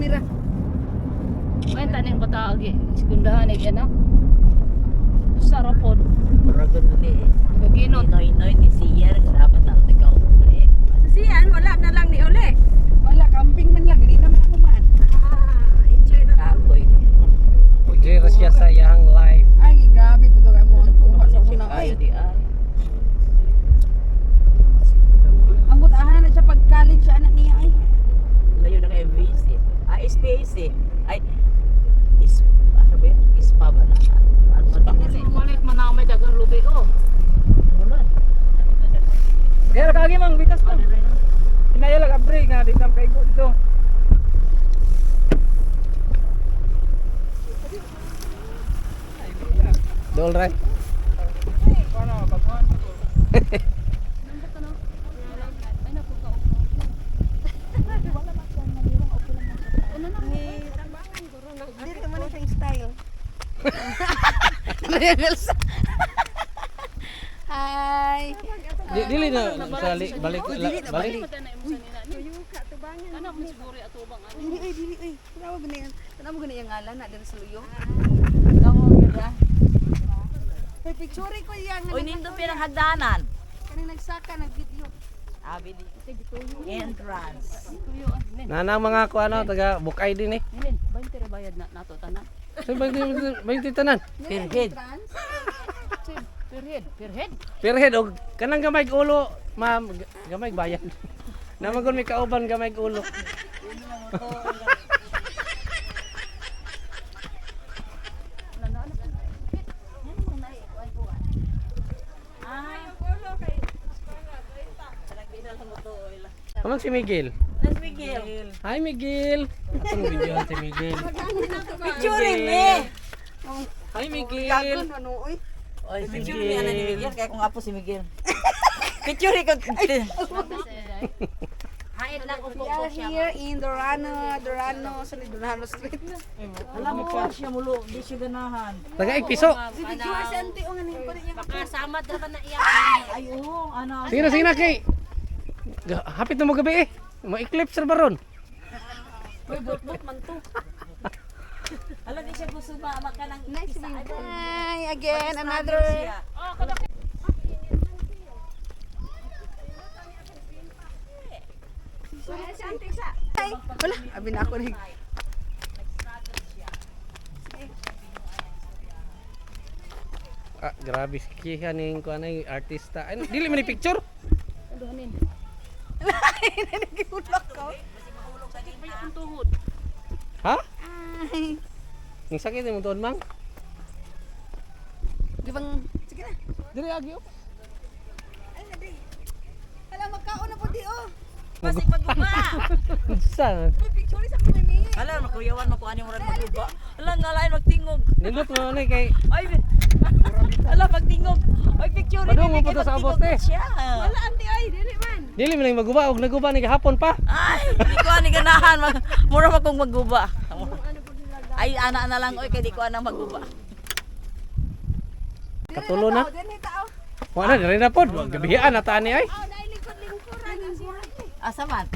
kamera. May taning bata agi segundahan ni anak. Sarap pod. Muragon ni. Gaginot. Noy noy ni siya dapat na ikaw. Siyan, wala na lang ni Ole. Wala, camping man lang. Ganina man ako man. Ah, enjoy na. Kapoy. Enjoy ra siya sa iyang life. Ay, grabe po to kay mo ang kuha sa una. Ayo Ay, di ay. ang butahan na siya pag college siya anak niya ay. Layo na kay MVC. Ah, SPAC. Ay, is, ano ba yun? Ispa ba na? Ano ba na? Malit man na may dagang lubi oh. Wala. Kaya kagi mang bitas pa. Inaya lang abre nga di kam kay dito. Dol right. Dili man na siyang style. Rebels. Hi. Di, dili na sa balik balik. Anak mo siguro atubang ano. Dili ay, dili ay. Tanaw gani yan. Tanaw gani yung ngalan na diri sa luyo. Kamu gud. May picture ko iya nga Uy, nindo pirang hagdanan. kaning nagsaka nag-video. Abi di. Entrance. Nanang mga ko ano taga Bukay din eh. Nilin, 20 ra bayad na nato tanan. So 20 20 tanan. Pirhead. Period, period. Perhead og kanang gamay og ulo, ma'am, gamay bayan. Naman may kauban gamay og ulo. Kamang si Miguel. Nas Miguel. Hi Miguel. Atong video si Miguel. Picture me. Hi Miguel. Ano oy? Oy, picture me ana ni Miguel kaya kung apo si Miguel. Picture ko. Hain lang We are here in Dorano, Dorano, sa Dorano Street. Alam mo siya mulo, di siya ganahan. Taga piso. Si picture si auntie oh nganing ko niya. Kasama dapat na iya. Ay, oo, ano. Sige na, sige na kay. Hapit na mo gabi eh. Ma-eclipse ra baron. Alam di siya gusto ba makanang Nice to meet you. Hi again, another. Siya. Ay, wala, abi na ako ni. Ah, grabe si Kiha ning kuan ay artista. Ay, dili man ni picture. Nagulok ko. Ang tuhod. Ha? Ay. Ning sakit imong tuon mang. Di bang sige na. Dili agi oh. Ay, na di. Hala, magkaon na po di oh. Basig maguba. Sa. May picture sa kumimi. Alam, makuyawan makuha ni murag maguba. Alam nga lain magtingog. Nindot mo ni kay Ay, alam magtingog. Ay, picture Padung mo po to sa abos, eh. Siya. Wala, auntie, ay, dili man. dili man ning maguba og naguba ni gahapon pa. Ay, di ko ani ganahan. Mura pa kong maguba. Ay, ana na lang oy kay di ko anang maguba. Katulo na. Dinhi tao. Wa na diri na pod. Gabihan na ta ani ay. Oh, nailingkod-lingkuran. Ang siya. Asa man?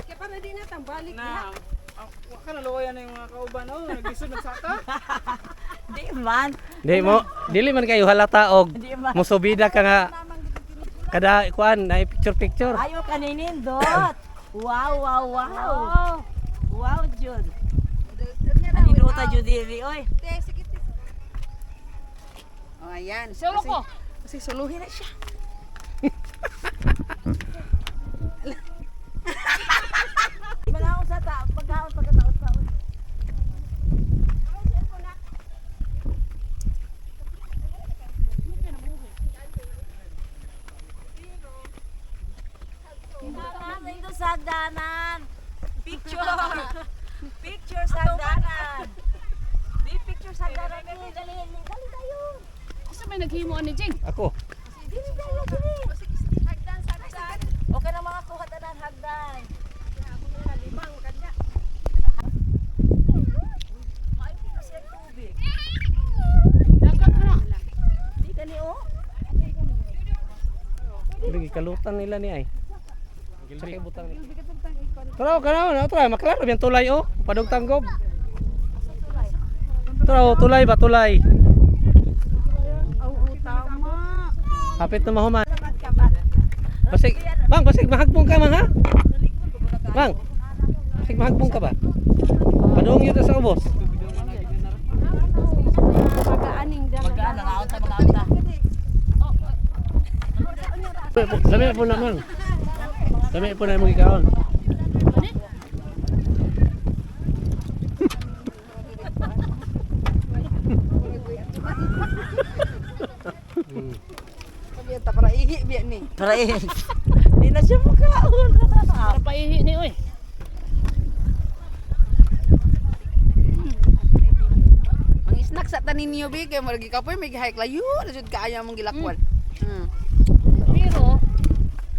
Kaya para di na tambalik. Na, wa ka naluwayan na yung mga kauban oh, naglisod nagsaka. Di man. Di mo dili man kayo halata og Di man. musubida ka nga kada kuan na picture picture. Ayo kaninindot. Wow. Wow, Jud. Anindota jud diri oy. Te, sige te. Oh, ayan. Solo ko. Kasi suluhin na siya. Pagkaon sa ta, pagkaon pagkataon sa. Ito sa hagdanan. Picture. Picture sa hagdanan. Di picture sa hagdanan. Dali, dali, dali tayo. Asa may naghimo ani Jing? Ako. Dili, dali, dali. Okay na mga kuha tanan hagdan. Maayo kay kasi ang tubig. Dagat na. Di kani oh. Dili kalutan nila ni ay. Sakay butang ni. Tara, kana na, tara, maklaro biyan tulay oh. Padog tanggob. Tara, oh, tulay ba tulay? Oo, tama. Kapit na mahuman. Basig, bang, basig mahagbong ka man ha? Bang. Basig mahagbong ka ba? Padung yun sa ubos. Pagaaning dalan. Magaan ang aon ta mga ta. Lami po naman. Lami po na imong gikaon. Sabi ta para ihi biya ni. Para eh. Di na siya mukaon. Para paihi ni oy. Ang snack sa tanin niyo bi kay murag gikapoy may gihike layo na jud kaayo among gilakwan. Pero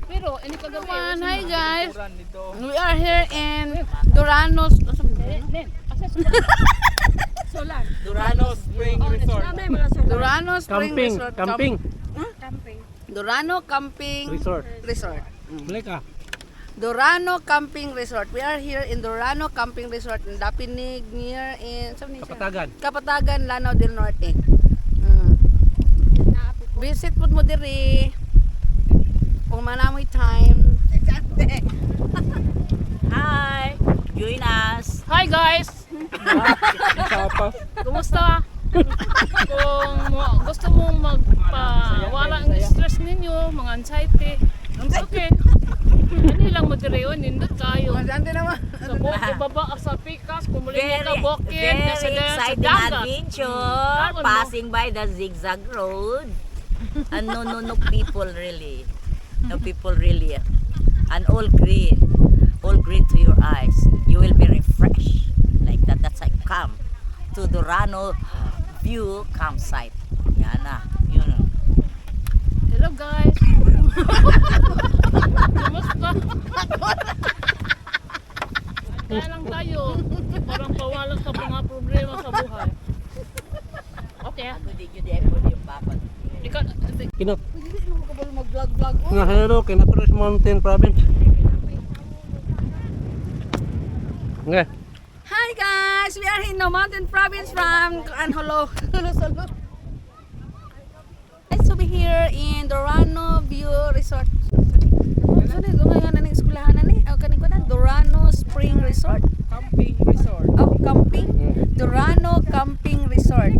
pero ini kagabi. Everyone, hi guys. Turan dito. We are here in Duranos. Nen, asa sa Durano Spring Resort. Durano Spring Camping, Resort. camping Durano Camping resort. Resort. Balik ah. Durano Camping Resort. We are here in Durano Camping Resort in Dapinig near in saan ni siya? Kapatagan. Kapatagan, Lanao del Norte. Visit pud mo diri. Kung manamoy time. Hi. Join us. Hi guys. Tapas. Kumusta? Kung gusto mong magpawala ang stress ninyo, mga anxiety, okay. Ano lang mo dire yun, nindot kayo. Ante naman. Sa bukid, baba, sa pikas, kumuling Very, ka bukid, very nasa sa exciting dagat. adventure. Tapon mo. Passing by the zigzag road. And no, no, no people really. No people really. And all green. All green to your eyes. You will be refreshed. Like that. That's like come to Durano View campsite. Yan na. Yun. Hello guys. Kumusta? Kaya lang tayo. Parang pawala sa mga problema sa buhay. Okay. Ako di yun, di ako di yung papa. Ikaw, Kinot. Mag-vlog-vlog. Nga hello, Kinatoris Mountain Province. Okay. Hi guys! We are in the Mountain Province from Anholo. Solo. Nice to be here in Dorano View Resort. So, ni nga na ning eskwelahan na ni. Ang kaning kuan Dorano Spring Resort. Camping Resort. Oh, camping. Dorano Camping Resort.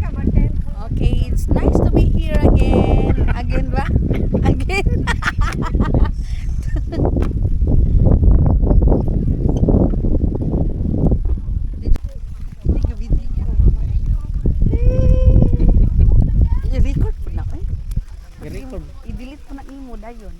Okay, it's nice to be here again. Again ba? Again. I-record po na eh. Record. I-delete po na nimo dayon.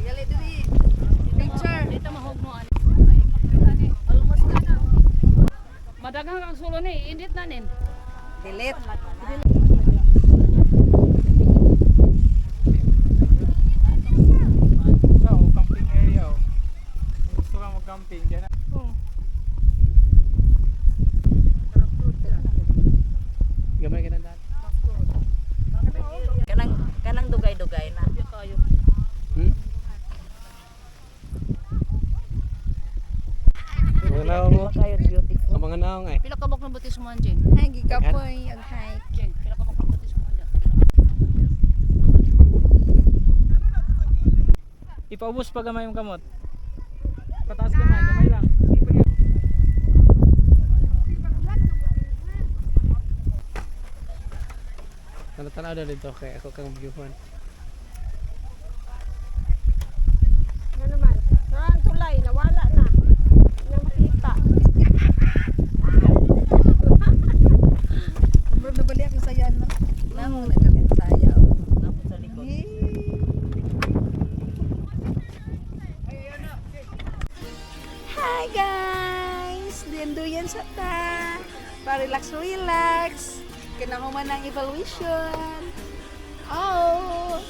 Dali dali. Picture. Dito mahog mo ano. Almost na na. Madaghang ang sulo ni, indit na nin. Delete. So, camping area. Oh. Kung gusto ka mag-camping, dyan na. Gamay ka na daan. Kanang, kanang dugay-dugay na. Kayo. Mga naong mo. Kayo beautiful. Ang mga naong eh. Pila kabok ng butis mo Jeng? Hi, gikapoy ang hike. Jeng, pila kabok ng butis mo dyan? Ipaubos pa gamay yung kamot. Pataas gamay, gamay lang. Sige pa yan. Tanaw na dito kay ako kang viewman. Ano naman? Ang tulay, nawala na. Hindi na makita. Bro, nabali ako sa yan. No? Namong nagalit saya. Tapos sa likod. Hi guys! Duyan-duyan sa ta. Pa-relax, relax. Kinahuman ng evaluation. Oh!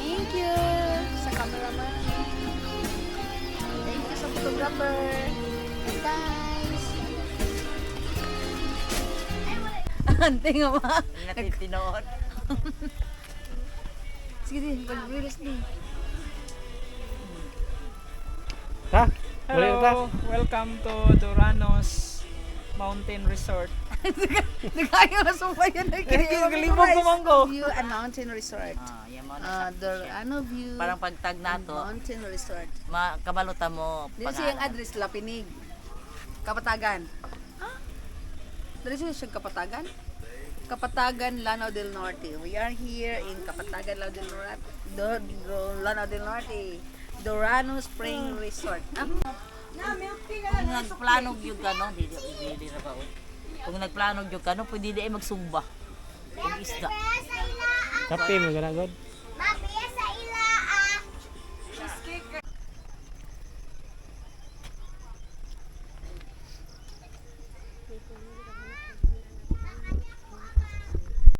Thank you sa cameraman. Thank you sa photographer. Bye, guys. Ante nga ba? Natitinood. Sige, sige, pag-release ni. Ha? Muli na ta. Hello, welcome to Duranos Mountain Resort. Nagkayo na sumayan na Eh, galibog ko, manggo. View and Mountain Resort. Ah, yan mo na. Dorano View Parang pagtag and nato, Mountain Resort. Makabaluta mo Dito siyang address, Lapinig. Kapatagan. Ha? Dito siya Kapatagan? Kapatagan, Lanao del Norte. We are here in Kapatagan, Lanao del Norte. Lanao del Norte. Dorano Spring Resort. Ah, Kung nagplano gyud ka no, dili dili ra ba? Oy? Kung nagplano gyud ka no, pwede di ay magsumba. Kung isda. Kape mo gana god.